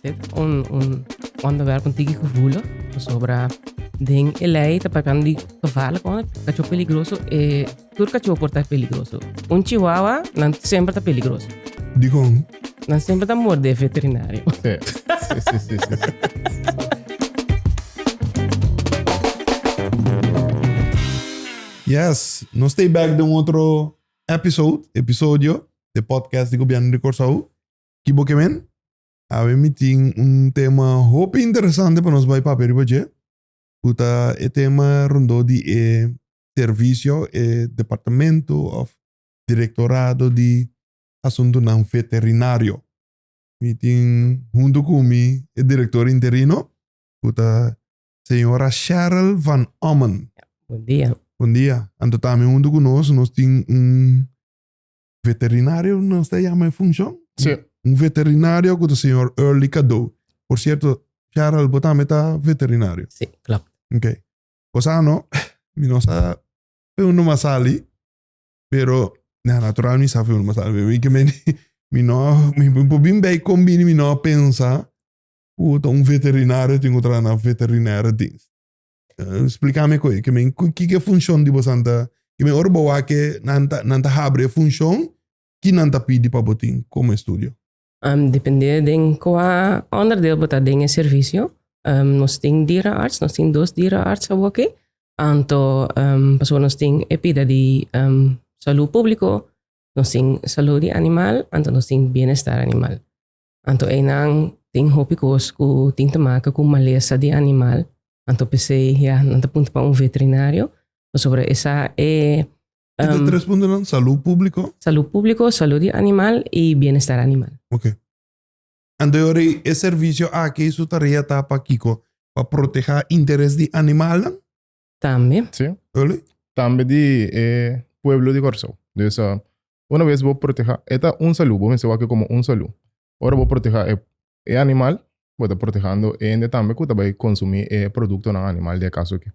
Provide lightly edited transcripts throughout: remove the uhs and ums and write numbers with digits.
Dit un, un onderwerp un tiki gevoelig. Pasobra den e lei ta papia di gevaarlijk hond, kachó peligroso. E tur kachó por ta peligroso. Un chihuahua, nan semper ta peligroso. Dikon? Nan semper ta morde veterinario. Sí, sí, sí, sí, sí. Yes, nos stay back den otro episode, episodio de podcast di Gobierno di Kòrsou. Ki bo ke men? Awe mi tin un tema hopi interesante pa nos bai papia riba dje, ku ta e tema rondó di e servisio, e departamento òf direktorado di asuntunan veterinario. Mi tin huntu ku mi e direktor interino, ku ta señora Cheryl van Ommen. Bon dia. Bon dia. Anto tambe huntu ku nos, nos tin un veterinario nos ta yama e funshon? Sí. Un veterinario ku ta señor Early Cadeau. Por cierto, Cheryl, bo tambe ta veterinario? Sí, klopt. Ok. Bo sa no, mi no sa fe uno mas sali, pero na natural mi sa fe uno mas sali. Mi ke meni, mi no, mi por bin bij kon bini mi no a pensa ku ta un veterinario tin ku traha na veterinaire dienst. Splika mi koe, ke men kiko e funshon di bosan ta, ke men ora bo wak ke nan ta nan ta habri e funshon, ki nan ta pidi pa bo tin komo estudio? Depende den kua onderdeel bo ta den e servisio. Nos tin dierenarts, nos tin dos dierenarts awoki. Anto pasobra nos tin e pida di salú públiko, nos tin salú di animal, anto nos tin bienestar animal. Anto einan tin hopi kos ku tin te maka ku malesa di animal. Anto p'esei ya nan ta punta pa un veterinario pasobra e sa e Kita tres puntonan, salú públiko. Salú públiko, salú di animal i bienestar animal. Ok. Anto e ora ei e servisio aki su tarea ta pa kiko? Pa protehá interes di animalnan? Tambe. Sí. Oli? Tambe di e pueblo di Kòrsou. Dus Una vez bo proteha, e ta un salú, bo mester wak komo un salú. Ora bo proteha e e animal, bo ta protehando e hende tambe ku ta bai konsumí e produktonan animal den e kaso aki.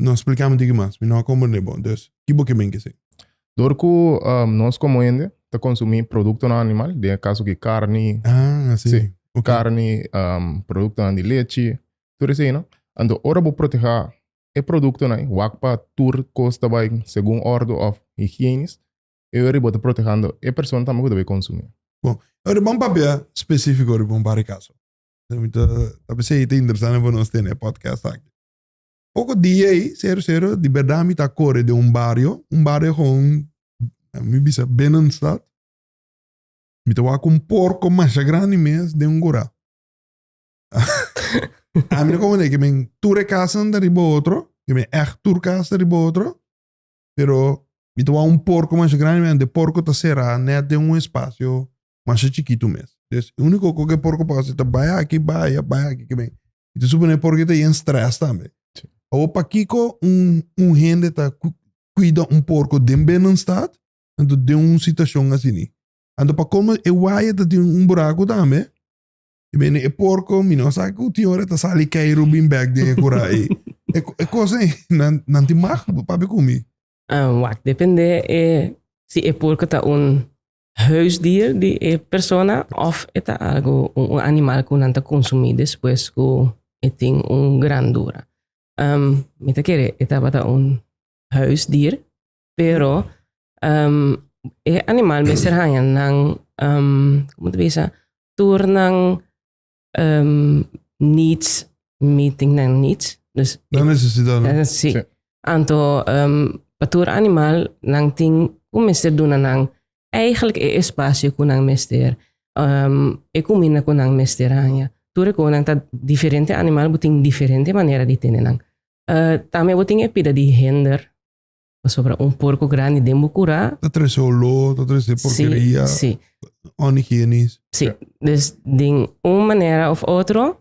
No, splika mi tiki mas, mi no a komprendé bon. Dus, ki bo ke men ke si? Dor ku nos komo hende ta konsumí produktonan animal, den e kaso aki karni, Ah, si. Sí. Ok. karni, produktonan di lechi, tur eseinan. Anto ora bo proteha e produktonan, wak pa tur kos ta bai segun òrdu òf higiënisch, E ora bo ta protehando e persona tambe ku ta bai konsumí. Bon, ora ban papia spesífiko riba un par di kaso. Mi ta ta pensé ta interesante pa nos tene e podcast aki. Poko dia ei, serio serio, di bèrdat mi ta kore den un bario, un bario gewoon, mi bisa binnenstad. Mi ta wak un porko masha grandi mes den un kurá. Ami no komprendé ke men tur e kasnan ta riba otro, ke men ègt tur kas ta riba otro. Pero mi ta wou un porco masha grandi, men de porco ta será net den un espacio masha chikitu mes. Dus e único ko ke porco por hasi ta bai aki, bai aya, bai aki, ke men. Mi ta supone porco ta yen stress tambe. Sí. Awor pakiko un, un hende ta cuida un porco den binnenstad, anto den un situacion asini? Anto pa como e waya ta tin un buraco tambe, I bene e porco, mi no sa ku tin ora ta sali keiru bin bek den e kura ei. E, e kos ei, nan, nan tin mag papia ku mi. Um, wak, depende e, si e porco ta un huisdier di e persona of e ta algo, un, un animal ku nan ta konsumí despues ku e tin un grandura. Um, mi ta kere e tabata un huisdier, pero um, e animal mester haña nan, um, como ta bisa, tur nan um, needs, meeting nan needs. Dus Nan necesidad, no? Eh, sí. Sí. Anto, um, pa tur animal nan tin ku mester duna nan eigenlijk e espacio ku nan mester, um, e kumina ku nan mester haña. Tur e konan ta diferente animal, bo tin diferente manera di tene nan. Uh, tambe bo tin e pida di hinder, Pasobra un porco grandi den bo curá. Ta trece olor, ta trece porqueria. Sí, sí. Onhigienisch. Sí. Dus den un manera of otro,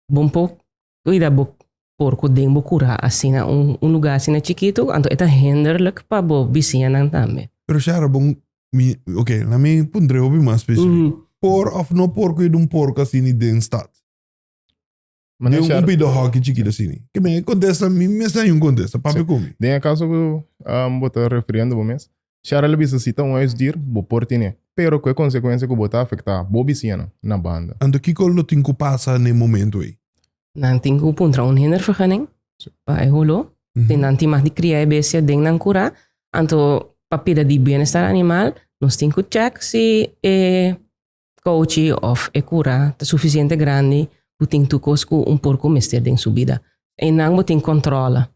bo por cuida bo porco den bo curá asina, un, un lugar asina chikito, anto e ta hinderlijk pa bo bisiñanan tambe. Pero Shara, bon, mi, ok, laat mi puntra hopi mas specifiek. Por of no por cuida un porco asina den stad? Meneer Den un Sher, pido hockey chiquito así. Que me contesta, mi me está un contesta, papi Sí. con mi. den e caso ku um, bo ta refiriendo bo mes, Shara lo bisa si ta un huisdier, bo por tene, pero ku e konsekuensia ku bo ta afektá bo bisiñanan na banda. Anto kiko lo tin ku pasa na e momento ei? Nan tin ku puntra un hindervergunning pa e holó. Si nan tin mag di kria e bestia den nan kurá, anto pa pida di bienestar animal nos tin ku chèk si e kouchi òf e kurá ta sufisiente grandi ku tin tur kos ku un porko mester den su bida. Einan bo tin kòntròle.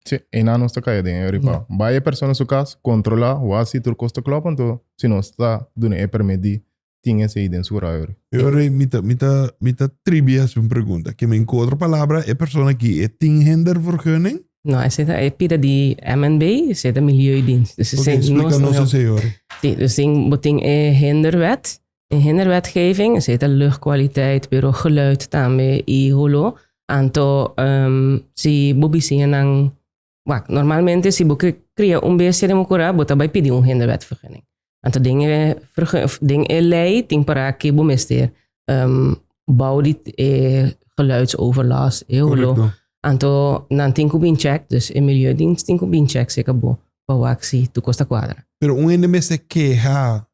Sí, einan nos ta kaya den e riba. Bai e persona su kas, kontrolá, wak si tur kos ta klòp, anto si nos ta duna e permit di tin esei den su rayo. E ora ei mi ta, mi ta, mi ta tribi hasi un pregunta. Ke men ku otro palabra e persona aki e tin hindervergunning? No, esei ta e pida di MNB, esei ta Milieudienst. Dus Oké, esei explica nos nos esei ora. Sí, dus tin, bo tin e hinderwet, e hinderwetgeving, esei ta luchtkwaliteit, pero geluid tambe i holo. Anto si bo bisiñanan Wak, normalmente si bo ke kria un bestia den bo kura, bo ta bai pidi un hinderwetvergunning. Anto den e den e lei tin para ke bo mester bou di e geluidsoverlast, e holo. Correcto. Anto nan tin ku bin check, dus e milieudienst tin ku bin check serka bo pa wak si tur kos ta kuadra. Pero un hende mester keha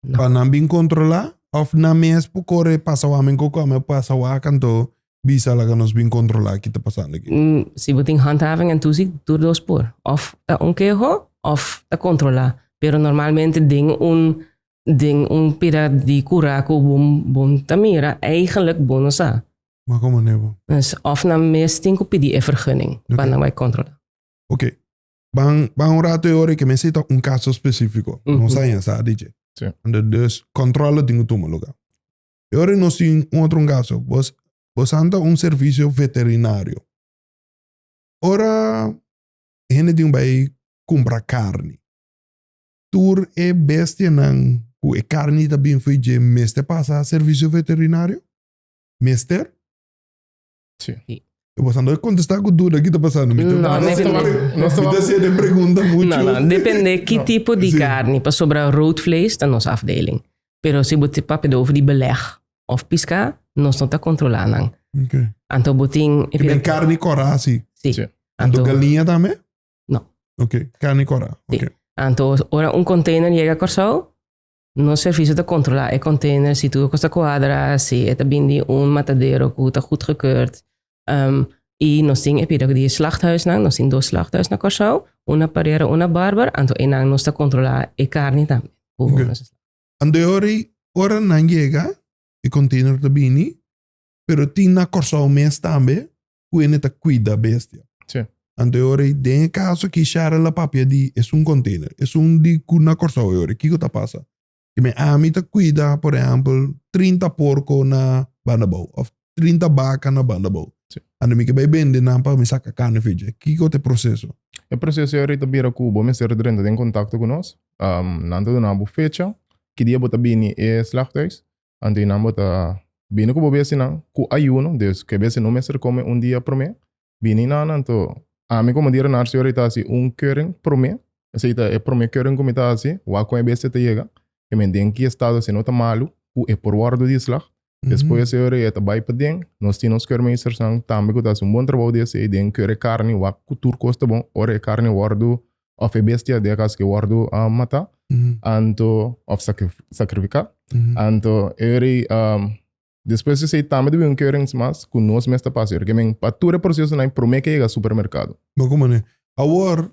No. Pa nan bin kontrolá òf nan mes por kore pasa wak men koko ame pasa wak anto bisa laga nos bin kontrolá ki ta pasando aki. Si bo tin handhaving en toezicht tur dos por. Òf ta un keho òf ta kontrolá. Pero normalmente den un den un pida di kura ku bo bo ta mira eigenlijk bo no sa. Maar komo nebo? Dus òf nan mes tin ku pidi e vergunning pa nan bai kontrolá. Oké. Ban, ban un rato e ora que me cita un caso específico. Mm -hmm. No sa sa DJ. Sí. Dus controle tin que tuma lugar. E ora nos tin un otro caso. Bos, bos anda un servicio veterinario. Ora hende tin bai compra carne. Tur e bestianan ku e carne ta bin foi dje mester pasa servicio veterinario? Mester? Sí. E boso no contesta cu duda ki ta pasando. Mi No, mi depende. ta haciendo pregunta mucho. No, no, depende ki No. tipo di Sí. carne. Pasobra roodvlees ta nos afdeling. Pero si bo te papia over di beleg of pisca, nos no ta controla nan. Okay. Anto bo tin... Ki ben carne cora, sí. Sí. Sí. Anto Anto, galiña tambe? No. Ok, carne cora. Sí. Ok. anto ora un container yega Kòrsou, Nos servicio ta controla e container, si tur cos ta cuadra, si e ta bin di un matadero cu ta goedgekeurd. Um, y nos tin e pida di e slachthuisnan, nos tin dos slachthuis na Kòrsou, un na Parera, un na Barber, anto einan nos ta controla e carni tambe. Cu Ok. nos Ando e ora ei, ora nan yega, e container ta bini, pero tin na Kòrsou mes tambe ku hende ta kuida bestia. Sí. Anto e ora ei, den e kaso ki Sharon la papia di esun container, esun di ku na Kòrsou e ora ei, kiko ta pasa? Ki men ami ta kuida, por ehèmpel, 30 porko na Bandabou òf 30 baka na Bandabou. Sí. Anto mi ke bai bende nan pa mi saka karne for dje. Kiko ta e proseso? E proseso e ora ei ta bira ku bo mester drenta den kontakto ku nos. Nan ta duna bo fecha, ki dia bo ta bini e slachthuis. Anto nan bo ta bini ku bo bestianan ku ayuno, dus ku e bestia no mester kome un dia promé. Bini nan anto ami komo dierenaar si ora ta hasi un keuring promé, esei ta e promé keuring ku mi ta hasi, wak kon e bestia ta yega, ke men den ki estado si no ta malu ku e por wòrdu di slag. Despues e ora ei e ta bai paden, nos tin nos keurmeestersnan tambe ku ta hasi un bon trabou di esei den keur e karni, wak ku tur kos ta bon ora e karni wòrdu òf e bestia den e kas ke wòrdu matá. Anto of sacrifica. Anto eri despues di esei tambe ta bin un keurings mas ku nos mes ta pasa. Ke men pa tur e prosesonan prome ke yega supermerkado. Bo komo ne? Awor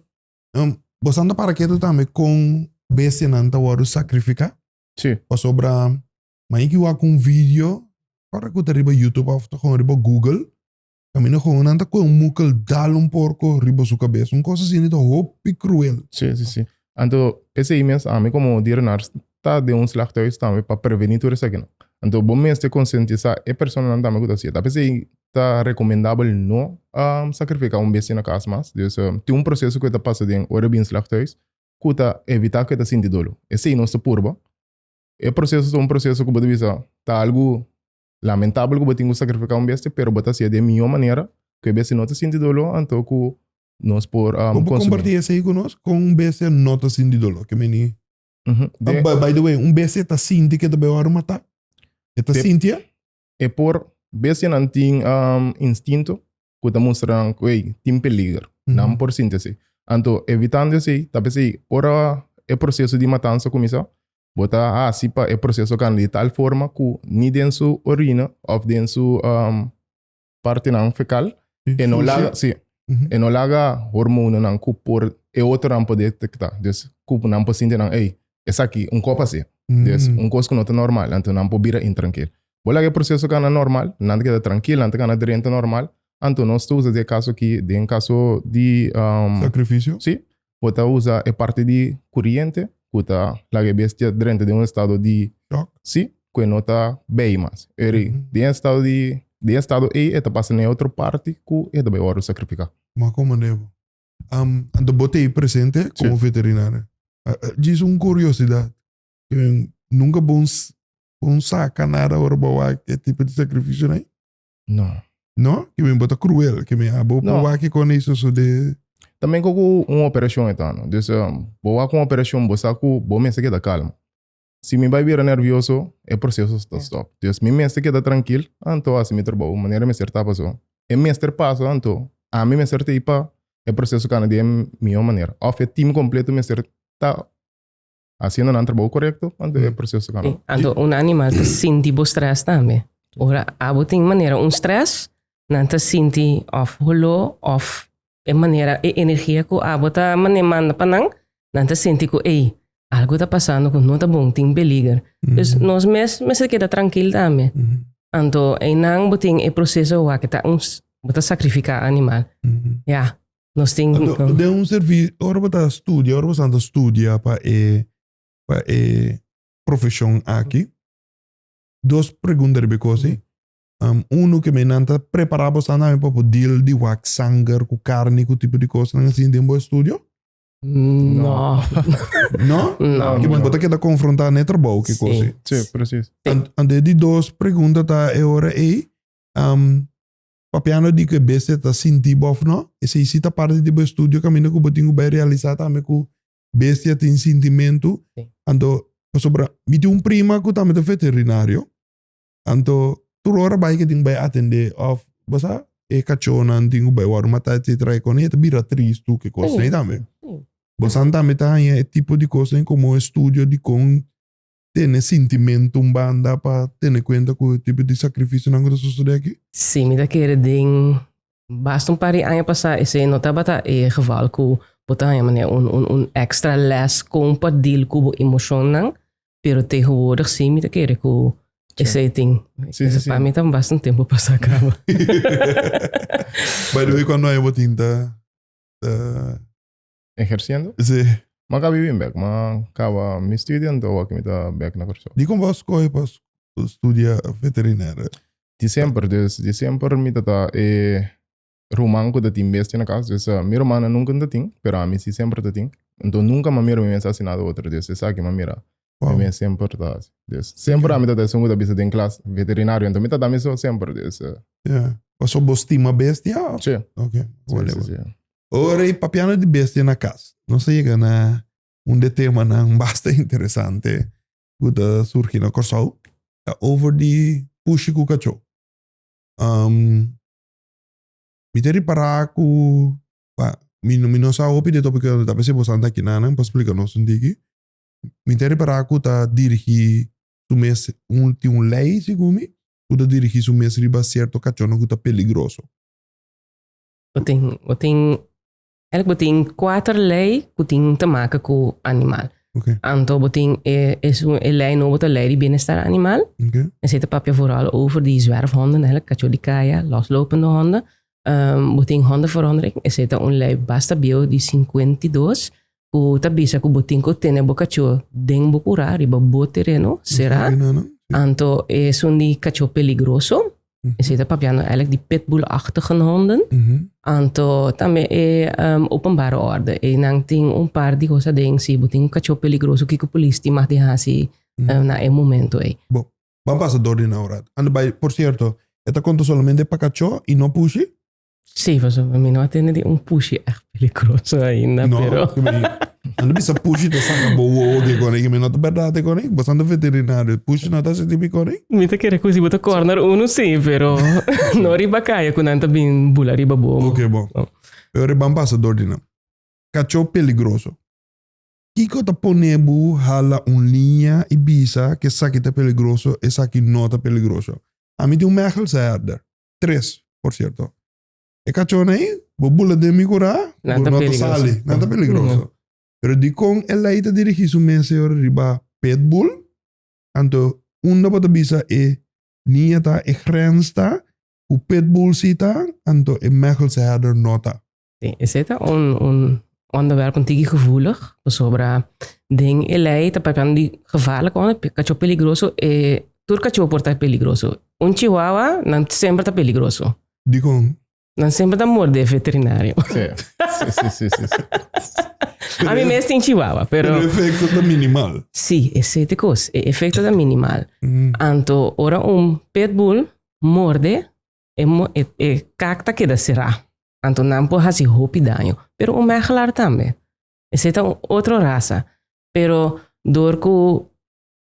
bo sa ta para ketu tambe kon bestianan ta wòrdu sacrifica? Si. Pasobra mi a wak un video ora ku ta riba YouTube of ta gewoon riba Google Caminda gewoon nan ta coge un mukel dal un porco riba su cabeza. Un cosa asina ta hopi cruel. Sí, sí, sí. Anto, esei mes ami como dierenaar ta den un slachthuis tambe pa preveni tur esakinan. Anto, bo mester concientisa e personanan tambe cu ta hacié. Ta p'esei ta recomendabel no sacrifica un bestia na cas mas. Dus, tin un proceso cu e ta pasa den ora e bin slachthuis cu ta evita cu e ta sinti dolo. Esei nos ta purba. E proceso ta un proceso cu bo ta bisa ta algo Lamentabel ku bo tin ku sakrifiká un bestia, pero bo ta hasié di e mihó manera ku e bestia no ta sinti doló, anto ku nos por Bo por konsumí. kompartí esei ku nos? Kon un bestia no ta sinti doló? Ke meni? De By the way, un bestia ta sinti ke ta bai wòrdu matá? E ta De sinti e? E por, bestianan tin instinto ku ta mustra nan ku ey, tin peliger. Nan por sinti esei. Anto evitando esei, ta p'esei ora. e proseso di matansa kuminsá, bo ta hasi pa e proseso kana di tal forma ku ni den su orina òf den su partinan fekal e no laga, sí, e no laga hormonanan ku por e otronan por detektá. Dus ku nan por sinti nan, ey, esaki un kop así. Dus un kos ku no ta normal, anto nan por bira intrankil. Bo laga e proseso kana normal, nan ta keda trankil, nan ta kana drenta normal, anto nos ta usa den e kaso aki, den kaso di Sakrifisio? Sí, bo ta usa e parti di kuriente ku ta laga e bestia drenta den un estado di Shock? Sí, ku e no ta bei mas. Eri, den e estado di, den e estado ei e ta pasa na e otro parti ku e ta bai wòrdu sakrifiká. Ma komo nebo? Anto bo ta ei presente komo veterinario. Djis un kuriosidat. Nunka bo un saka nada ora bo wak e tipo di sakrifisio ei? No. No? Ke men bo ta kruel, ke men abo por wak kon ei sosode. Tambe ku un operashon e ta no. Dus bo wak un operashon bo sa ku bo mester keda kalma. Si mi bai bira nervioso e proseso ta stop. Dus mi mester keda trankil anto hasi mi trabou manera mester ta paso. E mester pasa anto ami mester ta ei pa e proseso kana di e mihó manera. Òf e team kompleto mester ta Haciendo nan trabou corecto, anto e proceso ta cana. Anto un animal ta sinti bo stress tambe. Ora abo tin manera un stress, nan ta sinti of holo of e manera e energia cu abo ta mane manda pa nan, nan ta sinti cu ey, algo ta pasando cu no ta bon, tin peliger. Dus nos mes mester keda trankil tambe. Anto eynan bo tin e proceso wak ta un bo ta sacrifica animal. Ya. Nos tin. Anto, den un servi, ora bo ta studia, ora bo ta studia pa e, pa e profeshon aki, dos pregunta riba e kos ei. Um, uno ke men nan ta prepará bo tambe pa por deal di wak sanger ku karni ku tipo di kosnan asina den bo estudio? No. No? No. Ke men bo ta keda konfrontá na e trabou ki kos ei. Sí, precies. Anto e di dos pregunta ta e ora ei, um, Papiando di ku e bestia ta sinti bo òf no, esei si ta parti di bo estudio kaminda ku bo tin ku bai realisá tambe ku bestia tin sintimentu. Anto, pasobra mi tin un prima ku tambe ta veterinario, anto tur ora bai ke tin ku bai atendé òf bo sa e kachónan tin ku bai wòrdu matá etsetera e kos e ta bira tristu ku e kosnan ei tambe. Bo san tambe ta haña e tipo di kosnan komo estudio di kon tene sintimentu un banda pa tene kuenta ku e tipo di sakrifisionan ku ta sosodé aki? Sí, mi ta kere den basta un par di aña pasá esei no tabata e geval ku bo ta haña manera un un un èkstra lès kon pa deal ku bo emoshonnan, pero tegenwoordig sí mi ta kere ku esei tin. Sí, sí, sí. Pa mi ta basta un tempu pasá kaba. By the way, kuando aña bo tin ta ta Eherciendo? Sí. M'a kaba bin bek. M'a kaba mi studio anto awor mi ta bek na Kòrsou. Dikon bo a skohe pa studia veterinaire? Di semper, dus di semper mi ta ta e ruman ku ta tin bestia na kas. Dus mi rumannan nunka no ta tin, pero ami si semper ta tin. Anto nunka m'a mira mi mes hasi nada otro, dus esaki m'a mira mi mes semper ta hasi. Dus semper ami ta ta esun ku ta bisa den klas veterinario, anto mi ta ta mi so semper, dus. Ya. Pasobra bo stima bestia? Sí. Ok. Sí, sí, sí. Ora e papiando di bestia na kas, nos a yega na un de temanan basta interesante ku ta surgi na Kòrsou, ta over di pushi ku kachó. Um, mi ta ripará ku, pa, mi, mi no sa hopi di e tópiko, ta p'esei boso anda akinan pa splika nos un tiki. Mi ta ripará ku ta dirigí su mes, un, tin un lei segun mi, ku ta dirigí su mes riba sierto kachónan ku ta peligroso. Bo tin, bo tin, eigenlijk bo tin kuater lei ku tin te maken ku animal. Okay. Anto bo tin e, e, e lei nobo ta lei di bienestar animal. Okay. Esei ta papia vooral over di zwerfhonden, eigenlijk kachó di kaya, loslopende honden. Um, bo tin hondenverordening, esei ta un lei basta bieu di 52, ku ta bisa ku bo tin ku tene bo kachó den bo kurá, riba bo tereno, será. Anto esun di kachó peligroso, Esei ta papiando eigenlijk di pitbull-achtige honden. Anto tambe e um, openbare orde. E nan tin un par di cosa den si bo tin un kachó peligroso kiko polis tin mag di hasi um, na e momento ei. Bo, ban pasa door di nou raad. Ande bij, por cierto, e ta konta solamente pa kachó y no pushi? Sí, pasobra mi no a tende di un pushi echt peligroso ainda, No, pero... que mi- Ando bisa pushi ta saca bo wowo que con que mi no ta verdad con ik. Bastante veterinario. Pushi no ta ese tipo con ik. Mi ta kere ku si bo ta corner uno sí, pero no riba kaya ku nan ta bin bula riba bomo. Ok, bon. No. Pero ban pasa door di nan. Cacho peligroso. Kiko ta pone bo hala un liña i bisa ku esaki ta peligroso, esaki no ta peligroso? Ami tin un Mechelse herder, tres por sierto. E kachónan ei, bo bula den mi kurá, Nan bo ta no ta peligroso. sali, nan ta peligroso. Pero dikon e lei ta dirigí su mes e ora riba pitbull? Anto unda bo ta bisa e liña ta, e grens ta, ku pitbull si ta, anto e Mechelse herder no ta? Sí, esei ta un, un onderwerp un tiki gevoelig, pasobra den e lei ta papiando di gevaarlijke honden, kachó peligroso, e tur kachó por ta peligroso. Un chihuahua, nan semper ta peligroso. Dikon? Nan semper ta morde e veterinario. Sí, sí, sí, sí, sí. Ami mes tin chihuahua, pero... Pero efecto ta minimal. Sí, esei ta e kos. E efecto ta minimal. Mm. Anto, ora un pitbull morde, E, e, e kak ta keda será. Anto nan por hasi hopi daño. Pero un mechelaar tambe. Esei ta un otro rasa. Pero door ku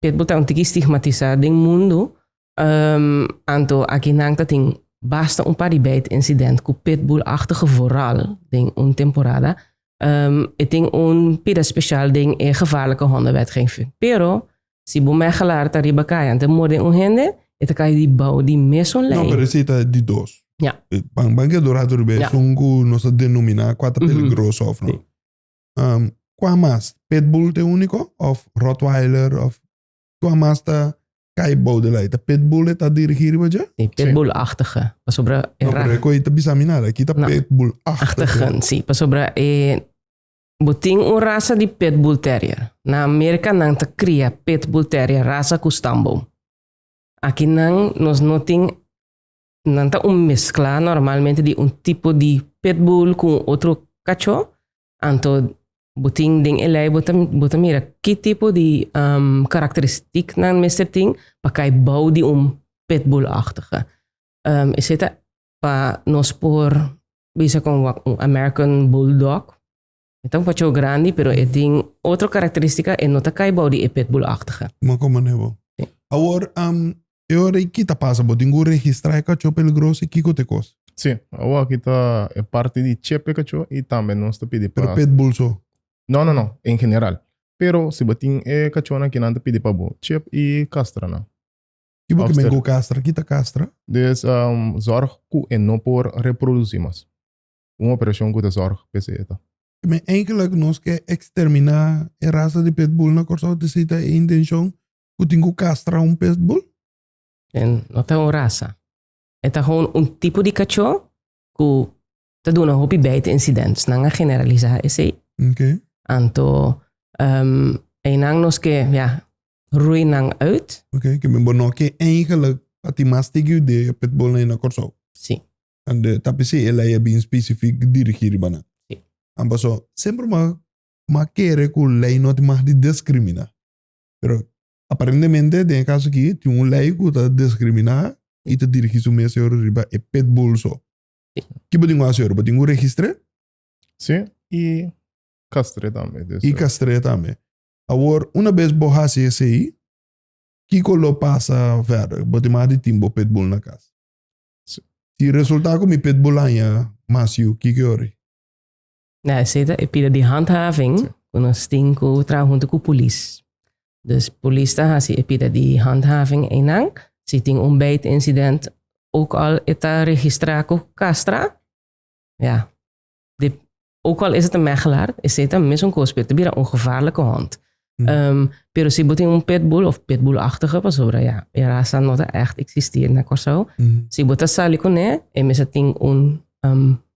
pitbull ta un tiki stigmatisá den mundu, um, anto aki nan ta tin basta un par di bijt incident ku pitbull-achtige vooral den un temporada. Um, e tin un pida special den e gevaarlijke hondenwetgeving. Pero Si bo mechelaar ta riba kaya en ta morde un hende, e ta kai di bou di mesun lei. No, pero esei ta di dos. Ja. Ban, ban keda rato riba Ja. esun ku nos ta denominá kua ta peligroso of no. Sí. Kua mas? Pitbull ta e úniko? Of Rottweiler? Of kua mas ta kai bou di lei? Ta pitbull e ta dirigí riba dje? Sí, pitbull-achtige. Pasobra e No, ra- pero e koi ta bisa mi nada. Aki ta No. pitbull-achtige. Achtigen, sí. Pasobra e Bo tin un rasa di Pitbull Terrier. Na Merka nan ta kria Pitbull Terrier rasa ku stamboom. Aki nan nos no tin, nan ta un meskla normalmente di un tipo di Pitbull ku un otro kachó. Anto bo tin den e lei bo ta bo ta mira ki tipo di karakteristiek nan mester tin pa kai bou di un Pitbull-achtige. Esei ta pa nos por bisa con wak un American Bulldog. E ta un pocho grandi, pero e tin otro característica, e no ta cai bou di e pitbull-achtige. Ma como nebo? Sí. Awor, um, e ora ei kita pasa? Bo tin ku registrá e kachó peligroso i kiko te kos? Sí, awor aki ta e parti di chip e kachó i tambe nos ta pidi Pero pa... pitbull so? No, no, no, en general. Pero si bo tin e kachónan aki nan ta pidi pa bo chip i kastra nan. Ki bo ke men Ofster. ku kastra? Kita kastra? Dus um, zorg ku e no por reproduci mas. Un operashon ku ta zorg p'esei e ta. Men eigenlijk nos ke exterminá e rasa di pitbull na Kòrsou te si ta e intenshon ku tin ku kastra un pitbull? En no ta un rasa. E ta gewoon un tipo di kachó ku ta duna hopi bijt incidents. Nan a generalisá esei. Oké. Anto um, einan nos ke ja, roei nan uit. Oké, ke men bo no ke eigenlijk pa tin mas tigi de pitbull na Kòrsou. Sí. En de ta p'esei e lei a bin spesifik dirigí riba nan. Sí. An paso semper ma ma kere ku lei no tin mag di diskriminá. Pero aparentemente den e kaso aki tin un lei ku ta diskriminá i ta dirigí su mes riba e pitbull so. Sí. Ki bo tin ku hasi ora? Bo tin ku registr'é? Sí, i kastr'é tambe. Dus, I kastr'é tambe. Awor, una bes bo hasi esei, kiko lo pasa verder? Bo tin mas di tin bo pitbull na kas. Si resulta ku mi pitbull haña mas yu, kiko e ora? Nou, esei ta e pida di handhaving ku nos tin ku traha huntu ku polis. Dus polis ta hasi e pida di handhaving einan. Si tin un bijt incident, ook al e ta registrá ku kastra, ja, de, ook al is het een mechelaar, esei ta mesun kos, pero ta bira un gevaarlijke hond. Pero si bo tin un pitbull of pitbull-achtige, pasobra ja, e rasa no ta echt existeer na Kòrsou. Si bo ta sali kuné, e mester tin un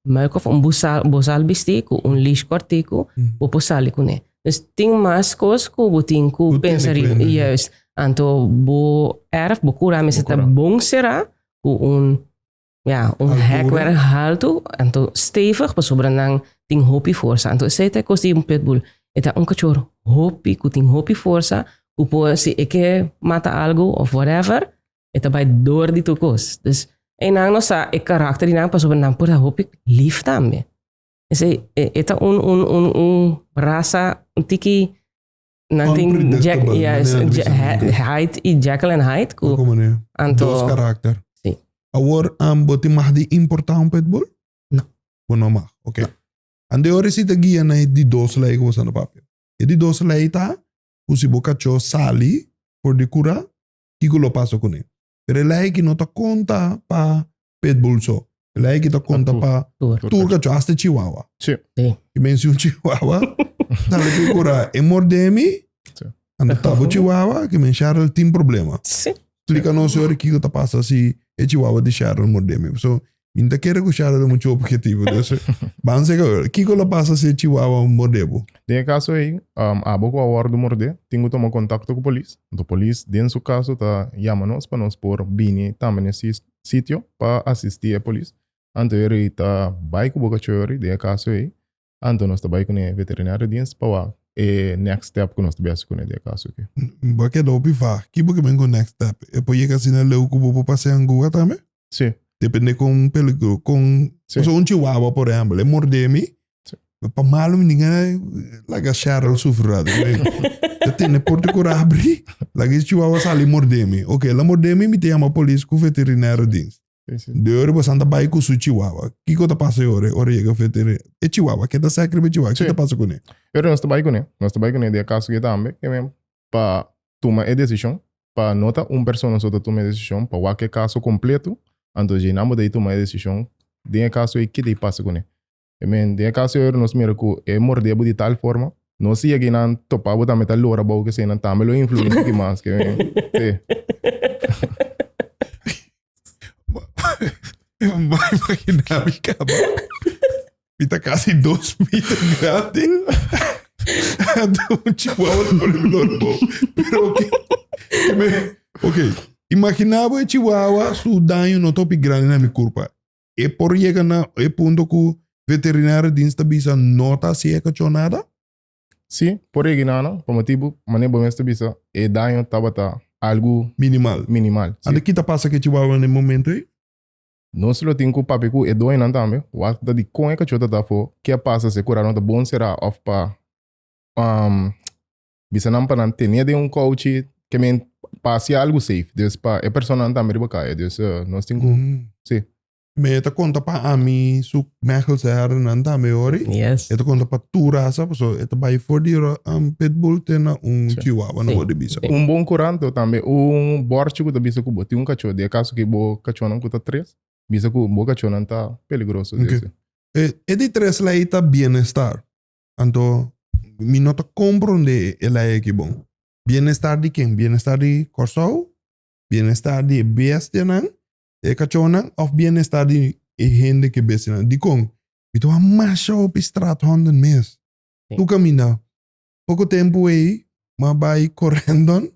muik of un bosal, bosal bistí ku un leash kòrtiku, bo por sali kuné. Dus tin mas kos ku bo tin ku Ku tene pensa riba. kuenta. Juist. Anto bo erf, bo kura mester ta kura. bon será ku un Ja, un Altura. hekwerk haltu, anto stevig, pasobra nan tin hopi forsa. Anto esei ta e kos di un pitbull. E ta un kachor hopi, ku tin hopi forsa, ku por, si e ke mata algu of whatever, e ta bai door di tur kos. Dus einan nos sa e karakter di nan, pasobra nan por ta hopi lief tambe. Esei, e ta un, un, un, un rasa un tiki, nan tin Jack, Unpredictable, ja, manera di bisa Ja- nunca. Hyde i Jekyll and Hyde, ku Como ne? anto Dos karakter. Sí. Awor, bo tin mag di importá un pitbull? No. Bo no mag, oké. Ande ora si ta guia na e di dos lei ku bo sa na papia. E di dos lei ta ku si bo kachó sali for di kura, kiko lo pasa kuné? Pero e lei aki no ta konta pa pitbull so. E lei aki ta konta pa tur kachó, hasta chihuahua. Sí. I men si un chihuahua sali for di kura e mordé mi, anto ta bo chihuahua ke men Cheryl tin problema. Sí. Splika nos ora kiko ta pasa si e chihuahua di Cheryl mordé mi. So, mi no ta kere ku Cheryl ta mucho objetivo. Dus, ban seka ora. Kiko lo pasa si e chihuahua mordé bo? Den e kaso ei, abo ku a wòrdu mordé tin ku tuma kontakto ku polis. Anto polis den su kaso ta yama nos pa nos por bini tambe na e sitio pa asistí e polis. Anto e rei ta bai ku bo kachori den e kaso ei. Anto nos ta bai kuné veterinario dienst pa wak e next step ku nos ta biasi kuné den e kaso aki. Bo a keda hopi vaag. Ki bo ke men ku next step? E por yega asina leu ku bo por pasa e anguha tambe? Sí. Depende kon peligro, kon... Sí. Pasobra un chihuahua por ehempel, e morde mi, Sí. pa malo mi ninga laga Cheryl sufri rato. Ta tene porta ku abri, laga e chihuahua sali morde mi. Ok, el a morde mi, mi ta yama polis ku veterinario dienst. Sí, sí. De ora bo santa bai ku su chihuahua. Kiko ta pasa e ora? Ora yega veterinario. E chihuahua, ke ta sek riba e chihuahua? Ke Sí. ta pasa kuné? Pero nos ta bai kuné. Nos ta bai kuné den e kaso aki tambe, ke men pa tuma e desishon, pa no ta un persona so ta tuma e desishon, pa wak e kaso kompleto, anto dje nan bo ta tuma e desishon den e kaso ei ke ta pasa kuné. I mean, den e kaso ei nos mira ku e mordé bo di tal forma, no si yega nan topa bo tambe ta lora bou ke esei nan tambe lo influí un poki mas. Ke men, sí. Bo a imaginá mi kaba. Mi ta kasi dos meter grandi. Anto un chihuahua ta pone mi lora bou. Pero ok. Ok. Imaginá bo e chihuahua su daño no ta hopi grandi na mi kurpa. E por yega na e punto ku veterinario dienst ta bisa no ta hasi e kachó nada? Sí, por yega na nan, pa motibu, manera bo mes ta bisa, e daño tabata algu Minimal. minimal. Sí. Anto ki ta pasa ku e chihuahua na e momento ei? Nos lo tin ku papia ku e doñonan tambe, wak ta di kon e kachó ta ta afó, ke a pasa si e kura no ta bon será òf pa bisa nan pa nan tene den un kouchi ke men pa hasi algu safe. Dus pa e personanan tambe riba kaya. Dus nos tin ku, sí. Me ta konta pa ami su Mechelse herdernan tambe hori. Yes. E ta konta pa tur rasa, paso e ta bai for di um, pitbull te na un Sí. chihuahua, no Sí. por di bisa. Sí. Un bon kurant tambe un borchi ku ta bisa ku bo tin un kachó. Den e kaso ku bo kachónan ku ta tres, bisa ku bo kachónan ta peligroso. Ok. Dus, E, e di tres lei ta bienestar. Anto mi no ta komprondé e lei aki bon. Bienestar di ken? Bienestar di Kòrsou? Bienestar di e bestianan? E kachónan òf bienestar di e hende ku e bestianan? Dikon? Mi ta wak masha hopi straathonden mes. Tur kaminda. Poko tempu ei mi a bai Corendon,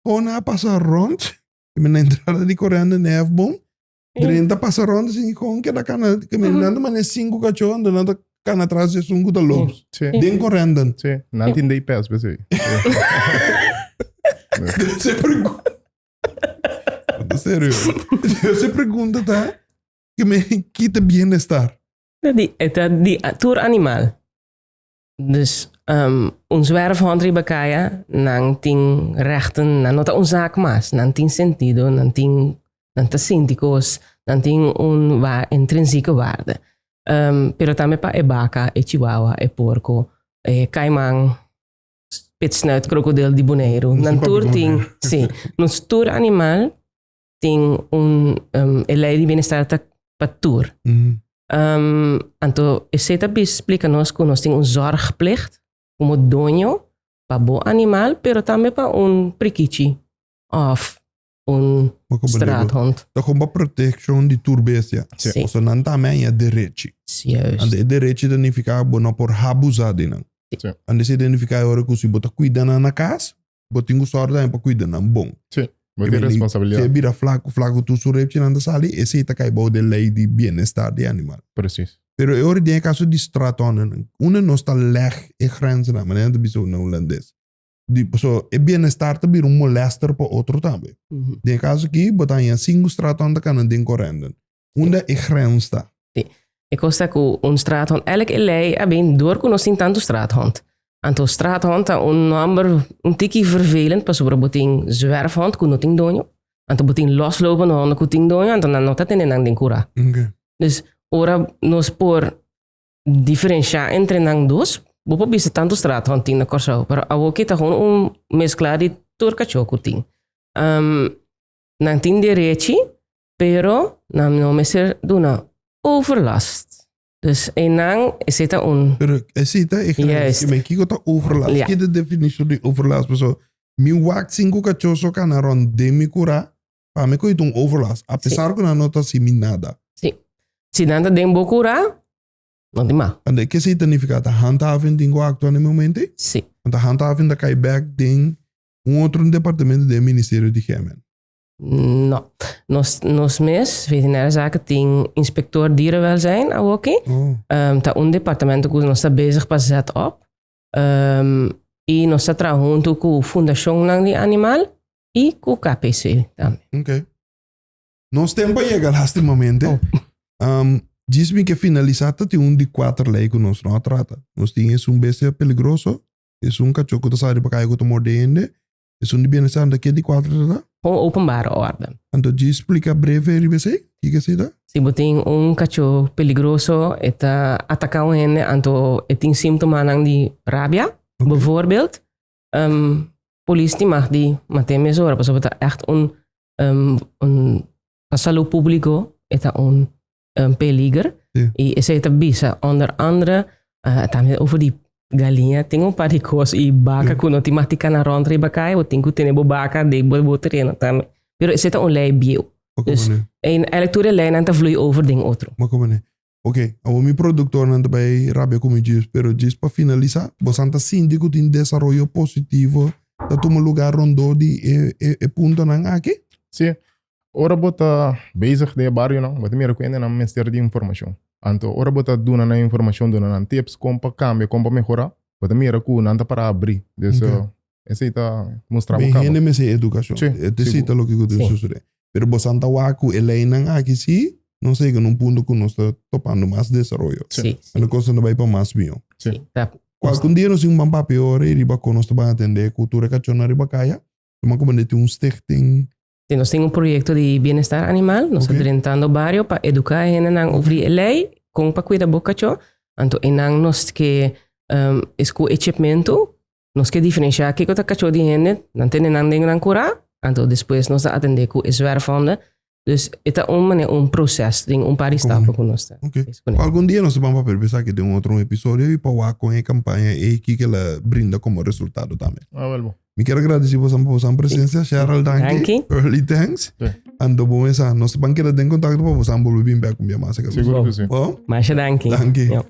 kon a pasa rònt, mi na entrada di Corendon na Hefboom, drenta pasa rònt asin kon keda kana, nan ta manda e sinku kachó anto nan ta kana tras di esun ku ta loops. Den Corendon. Sí, nan tin day pass p'esei. Serio. Se pregunta ta que me quita bienestar. Di, het di tur animal. Dus um, un zwerfhond riba kaya, nan tin rechten, nan no ta un zaak mas, nan tin sentido, nan tin, nan ta sinti kos, nan tin un wa intrinsieke waarde. Um, pero tambe pa e baka, e chihuahua, e porco, e kaiman, spitsnuit krokodil di Boneiru. Nan tur tin, sí, nos tur animal tin un, um, e lei di bienestar ta pa tur. Mm. Um, anto, esei ta splika nos ku nos tin un zorgplicht como doño pa bo animal, pero tambe pa un prikichi of un straathond. Ta kon pa protection di tur bestia. Sí. Oso nan tambe haña derechi. Juist. Ante e derechi ta nifiká bo no por habusá di nan. Sí. Ante esei ta nifiká e ora ku si bo ta kuida nan na kas, bo tin ku sòru tambe pa kuida nan bon. Sí. Bo tin responsabilidat. Si e bira flaku, flaku tur su repchinan ta sali, esei ta kai bou den lei di bienestar di animal. Precies. Pero e ora den e kaso di straathonden, unda nos ta lèg e grenzennan, manera nan ta bisa na hulandes. Di, paso e bienestar ta bira un molester pa otro tambe. Den e kaso aki, bo ta haña sinku straathond ta kana den Corendon. Unda e grens ta? Sí. E kos ta ku un straathond, elk e lei a bin door ku nos tin tantu straathond. Anto straathond ta un nòmber un tiki vervelend pasobra bo tin zwerfhond ku no tin doño, anto bo tin loslopende honden ku tin doño, anto nan no ta tene nan den kura. Okay. Dus ora nos por diferenshá entre nan dos. Bo por bisa tantu straathond tin na Kòrsou, pero awoki ta gewoon un meskla di tur kachó ku tin. Nan tin derechi, pero nan no mester duna overlast. Dus einan esei ta un. Pero esei ta e grens. Juist. Men kiko ta overlast? Ja. Ki ta definishon di overlast? Paso mi wak sinku kachó so kana rònt den mi kurá, pa mi koe ta un overlast. A pesar ku nan no ta hasi mi nada. Si. Si nan ta den bo kurá, no tin mal. Ande ke esei ta nifiká? Ta handhaving tin ku aktua na e momento ei? Si. Anto handhaving ta kai bèk den un otro departamento den e ministerio di GMN. No. Nos, nos mes, Veterinaire Zaken, tin inspector dierenwelzijn awoki. Oh. Ta un departamento ku nos ta bezig pa zet op. I nos ta traha huntu ku fundashonnan di animal i ku KPC tambe. Ok. Nos tempo a yega lastimamente. Oh. Djis mi ke finalisá ta tin un di kuater lei ku nos no a trata. Nos tin esun bestia peligroso, esun kachó ku ta sali pa kaya ku ta morde hende, Esun di bienestar anto ke di kuater ta ta? Gewoon openbare orde. Anto djis splika breve riba esei, kiko esei ta? Si bo tin un kachó peligroso, e ta ataká un hende, anto e tin símptomanan di rabia, bijvoorbeeld, polis tin mag di mat'é mesora, pasobra ta ègt un, un pa salú públiko e ta un peliger. I esei ta bisa onder andere tambe over di galiña tin un par di kos i baka ku no tin mag di kana rònt riba kaya bo tin ku tene bo baka den bo tereno tambe. Pero esei ta un lei bieu. Dus eigenlijk tur e leinan ta vloei over den otro. Ok, awor mi produktornan ta bai rabia ku mi djis, pero djis pa finalisá, bosan ta sinti ku tin desaroyo positivo ta tuma lugá rondó di e puntonan aki? Sí, Ora bo ta bezig den e barionan, bo ta mira ku hendenan mester di informashon. Anto ora bo ta duna nan informashon, duna nan tips kon pa kambia, kon pa mehorá, bo ta mira ku nan ta para abrí. Dus esei ta mustra bo Ben kaba. hende mester edukashon. Sí, E sigur. ta loke ku ta sosodé. Pero bosan ta wak ku e leinan aki sí nos a yega na un punto ku nos ta topando mas desaroyo. Sí. Anto kosnan ta bai pa mas mihó. Sí. Ta Kualke un dia nos tin un ban papia ora i riba kon nos ta ban atendé ku tur e kachónan riba kaya. Tuma ku bo tin un stichting. Si nos tin un proyecto di bienestar animal, nos ta drentando bario pa educa e hendenan over di e ley, con pa cuida bo cacho. Anto einan nos ke es cu e chipmento, nos ke diferencia kico ta cacho di hende, nan tene nan den nan cura, anto despues nos ta atende cu e zwerfhonden. Dus e ta un manera, un proces, den un par di stappen cu nos ta bezig cu ne. Algun dia nos ta ban papia riba esaki den un otro episodio y pa wak con e campaña ey kico el a brinda como resultado tambe. Ah, wel bo. Mi kier agradeci bosan pa bosan presencia. Cheryl, danki. Danki. Early thanks. Sí. Anto bo mesa, nos ban keda den contacto pa bosan bolbe bin bek un bia mas. Seguro que sí. Bo? Masha danki. Danki. Ja.